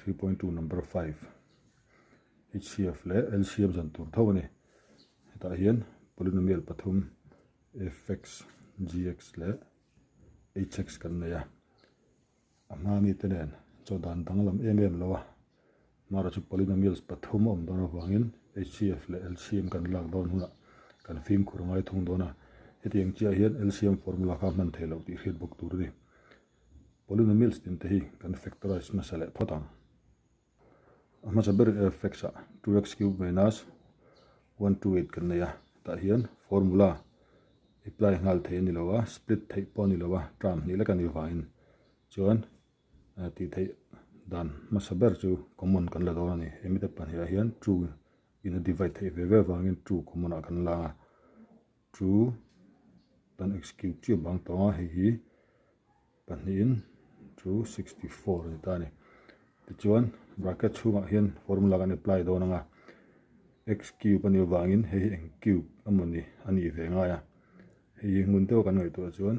3.2 number 5 HCF leh LCM zan tur tho a ni. Hetah hian polynomial pathum fx, gx leh hx kan nei a. A hma mite nen chaw dan danglam em em lo a. Hmara chu polynomials pathum a awm dawn avangin HCF leh LCM kan lak dawn hunah kan fimkhur ngai thung dawn a. Hetiang chiah hian LCM formula kha hman theih loh tih hriat bawk tur a ni. Polynomials tin te hi kan factorize hmasa leh phawt ang. A hmasa ber fx ah 2x cube minus 128 kan nei a, tah hian formula apply nghal theih a ni lo a, split theih pawh a ni lo a, term hnih lek a ni vangin chuan tih theih dan hmasa ber chu common kan la dawn a ni. Hemi te pahnih ah hian two in a divide theih ve ve vangin two common ah kan la a, two kan x cube chiah bang tawng a, hei hi pahnihin 264 a ni ta a ni. Tichuan bracket chhungah hian formula kan apply dawn ang a, x cube a nih avangin hei hi eng cube emaw ni a nih ve ngai a, hei hi ngun deuha kan ngaihtuah chuan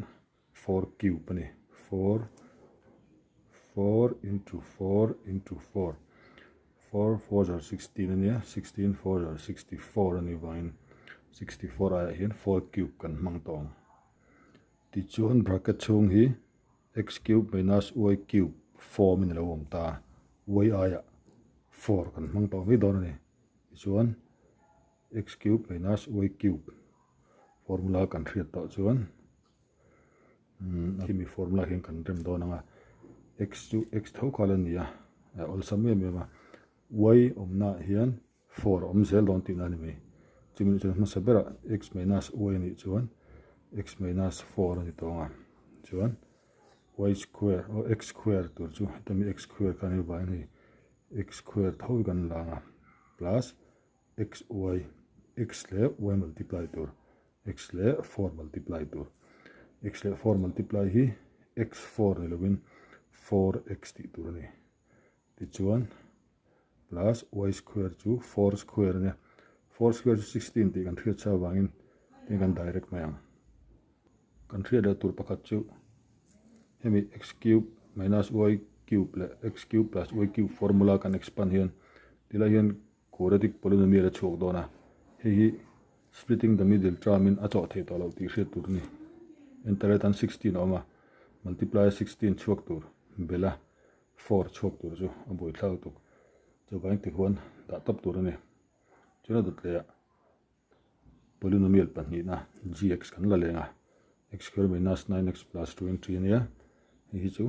4 cube a ni, 4 4 into 4 into 4 4 four zar 16 a nia, 16 four zar 64 a nih avangin 64 aiah hian 4 cube kan hmang tawh ang. Tichuan bracket chhung hi x cube minus y cube form in a lo awm ta, y aiah 4 kan hmang tawh mai dawn a ni. Tichuan x cube minus y cube formula kan hriat tawh chuan khimi formula hian kan rem dawn ang a, x chu x tho kha la ni a, a awlsam em em a, y awmna ah hian 4 a awm zel dawn tihna a ni mai. Chumi nih chuan hmasa berah x minus y a nih chuan x minus 4 a ni tawng a, chuan y square aw x square tur chu hetami x square kha a ni vangin hei x square tho hi kan la ang a plus x y x leh y multiply tur x leh 4 multiply tur x leh 4 multiply hi x 4 ni lovin 4x tih tur a ni. Tichuan plus y square chu 4 square a nia, 4 square chu 16 tih kan hriat sa avangin tin kan direct mai ang. Kan hriat leh tur pakhat chu hemi x cube minus y cube leh x cube plus y cube formula kan expand hian tilai hian quadratic polynomial a chhuak dawn a, hei hi splitting the middle term in a chawh theih tawh loh tih hriat tur a ni. Enter atan 16 a awm a, multiply 16 chhuak tur bela 4 chhuak tur chu a buaithlak lutuk. Chuvangin tikhuan dah tawp tur a ni. Chuan a dawt leh ah polynomial pahnihna gx kan la leng a, x square minus 9x plus 20 a nia. Hei hi chu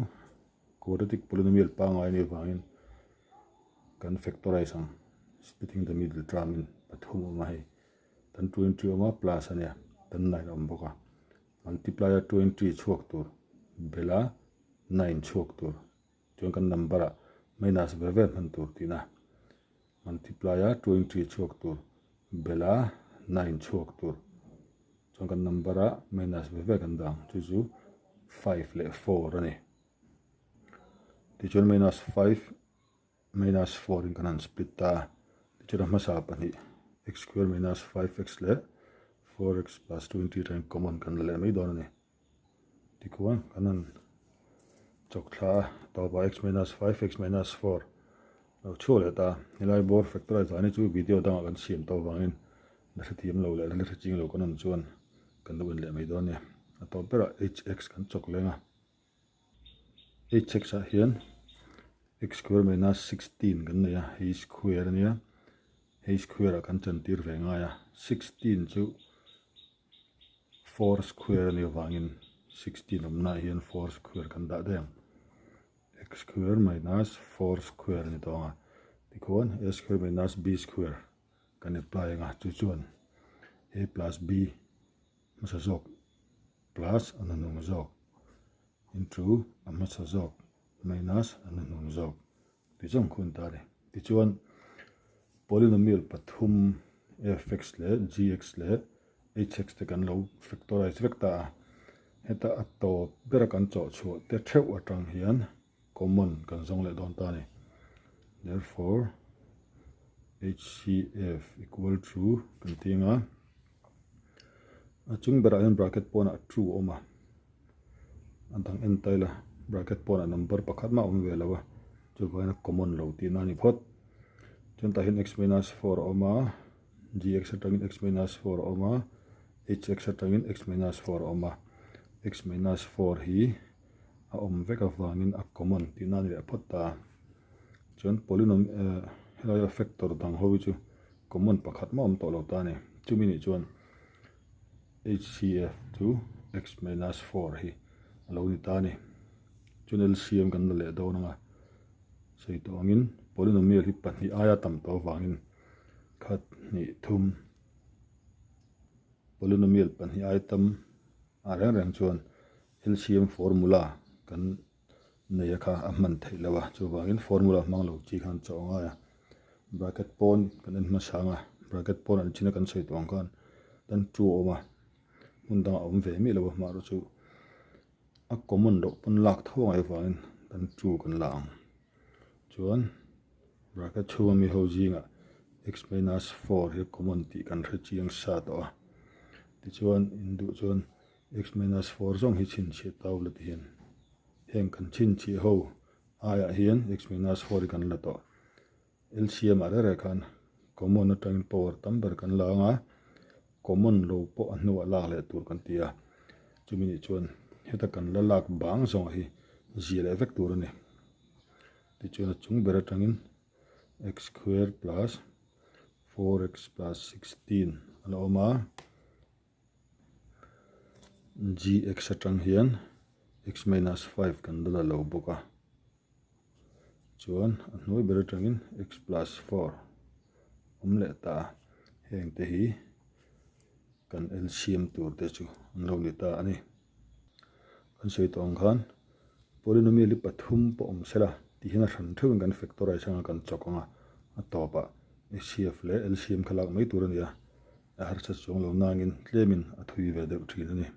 quadratic polynomial pangngai a nih avangin kan factorize ang. Splitting the middle term in pathum a awm a hei. Tan 20 a awm a plus a nia, tan 9 a awm bawk a. Multiply a 20 chhuak tur bela 9 chhuak tur chuan kan number ah minus ve ve hman tur tihna multiply a 20 chhuak tur bela 9 chhuak tur chuan kan number ah minus ve ve kan dang chu chu 5 leh 4 a ni. Tichuan minus 5 minus 4 in kan han split ta a, tichuan a hmasa pahnih x square minus 5x leh 4x plus 20 atangin common kan la leh mai dawn a ni. Tikhuan kan han chawk thla a, tawpah x minus 5 x minus 4 lo chhuak leh ta a, helai bawr factorize dan hi chu video dangah kan siam tawh avangin la hrethiam lo leh la hre ching lo kan awm chuan kan lo en leh mai dawn a ni. A tawp berah hx kan chawk leng a. Hx ah hian x square minus 16 kan nei a, hei square a nia, hei square ah kan chantir ve ngai a, 16 chu 4 square a nih avangin 16 awmna ah hian 4 square kan dah daih ang, x square minus 4 square a ni tawh ang a, tikhuan a square minus b square kan apply ang a, chu chuan a plus b hmasa zawk plus a hnuhnung zawk into a hmasa zawk minus a hnuhnung zawk ti zawng khun ta a ni. Tichuan polynomial pathum fx leh gx leh hx te kan lo factorize vek ta a, heta a tawp bera kan chawh chhuah te theuh atang hian common kan zawng leh dawn ta a ni. Therefore HCF equal to kan ti ang a, a chung berah hian bracket pawnah two a awm a, a dang en ta ila bracket pawnah number pakhat mah a awm ve lo a. Chuvangin a common lo tihna a ni phawt. Chuan tah hian x minus 4 a awm a, gx atangin x minus 4 a awm a, hx atangin x minus 4 a awm a. x minus 4 hi a awm vek avangin a common tihna a ni leh phawt ta. Chuan polynom helaia factor dang ho hi chu common pakhat mah a awm tawh lo ta a ni. Chumi nih chuan HCF chu x minus 4 hi a lo ni ta a ni. Chuan LCM kan la leh dawn ang a, sawi tawh angin polynomial hi pahnih aia tam tawh avangin khat hnih thum polynomial pahnih aia tam a reng reng chuan LCM formula kan nei a kha a hman theih loh a, chuvangin formula hmang lo chi khan chaw a ngai a, bracket pawn kan en hmasa ang a, bracket pawn an chin a kan sawi tawh ang khan tan two a awm a, hmun dangah a awm ve miah lo a, amaherawhchu chu a common loh pawn lak tho a ngaih avangin tan two kan la ang. Chuan bracket chhunga mi ho zingah x minus 4 hi common tih kan hre chiang sa tawh a, tichuan induh chuan X minus 4 zawng hi chhinchhiah tau la ti hian heng kan chhinchhiah ho aiah hian x minus 4 hi kan la tawh. LCM ah rere khan common atangin power tam ber kan la anga common lo pawh a hnuah lak leh tur kan ti a. Chumi nih chuan heta kan la lak bang zawng hi zia leh vek tur a ni. Tichuan a chung ber atangin x square plus 4x plus 16 a la awm a. Gx atang hian x minus 5 kan la la lo bawk a, chuan a hnuai ber atangin x plus 4 awm leh ta a, heng te hi kan LCM tur te chu an lo ni ta a ni. Kan sawi tawh ang khan polynomial hi pathum pawh awm sela tih hian a hran theuhin kan factorize anga kan chawk ang a, a tawpah HCF leh LCM kha lak mai tur a ni a. A harsa chuang lo nangin tlemin a thui ve deuh thin a ni.